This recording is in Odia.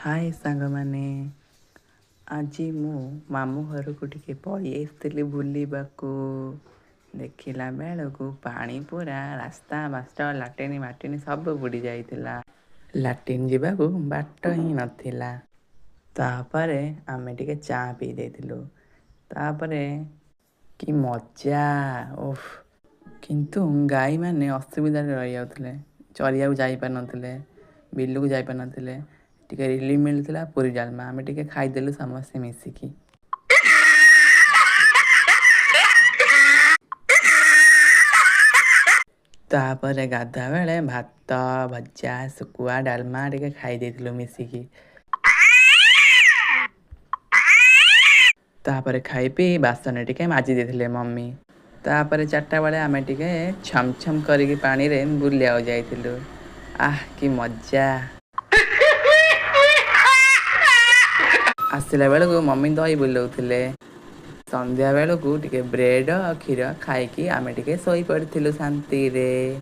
ହାଏ ସାଙ୍ଗମାନେ, ଆଜି ମୁଁ ମାମୁଁ ଘରକୁ ଟିକେ ପଳେଇ ଆସିଥିଲି ବୁଲିବାକୁ। ଦେଖିଲା ବେଳକୁ ପାଣି ପୁରା ରାସ୍ତା ବାଟ ଲାଟିନ୍ ମାଟିନି ସବୁ ବୁଡ଼ି ଯାଇଥିଲା। ଲାଟିନ୍ ଯିବାକୁ ବାଟ ହିଁ ନଥିଲା। ତାପରେ ଆମେ ଟିକେ ଚା ପିଇ ଦେଇଥିଲୁ। ତାପରେ କି ମଜା, ଓଃ! କିନ୍ତୁ ଗାଈମାନେ ଅସୁବିଧାରେ ରହିଯାଉଥିଲେ, ଚରିବାକୁ ଯାଇପାରୁନଥିଲେ, ବିଲକୁ ଯାଇପାରୁନଥିଲେ। ଟିକେ ରିଲିଫ୍ ମିଳୁଥିଲା ପୁରୀ ଡାଲମା, ଆମେ ଟିକେ ଖାଇଦେଲୁ ସମସ୍ତେ ମିଶିକି। ତାପରେ ଗାଧୁଆ ବେଳେ ଭାତ, ଭଜା, ଶୁଖୁଆ, ଡାଲମା ଟିକେ ଖାଇ ଦେଇଥିଲୁ ମିଶିକି। ତାପରେ ଖାଇ ପିଇ ବାସନ ଟିକେ ମାଜି ଦେଇଥିଲେ ମମି। ତାପରେ 4ଟା ବେଳେ ଆମେ ଟିକେ ଛମଛମ କରିକି ପାଣିରେ ବୁଲିବାକୁ ଯାଇଥିଲୁ। ଆଃ କି ମଜା! ଆସିଲା ବେଳକୁ ମମି ଦହି ବୁଲଉଥିଲେ। ସନ୍ଧ୍ୟା ବେଳକୁ ଟିକେ ବ୍ରେଡ଼ ଆଉ କ୍ଷୀର ଖାଇକି ଆମେ ଟିକେ ଶୋଇପଡ଼ିଥିଲୁ ଶାନ୍ତିରେ।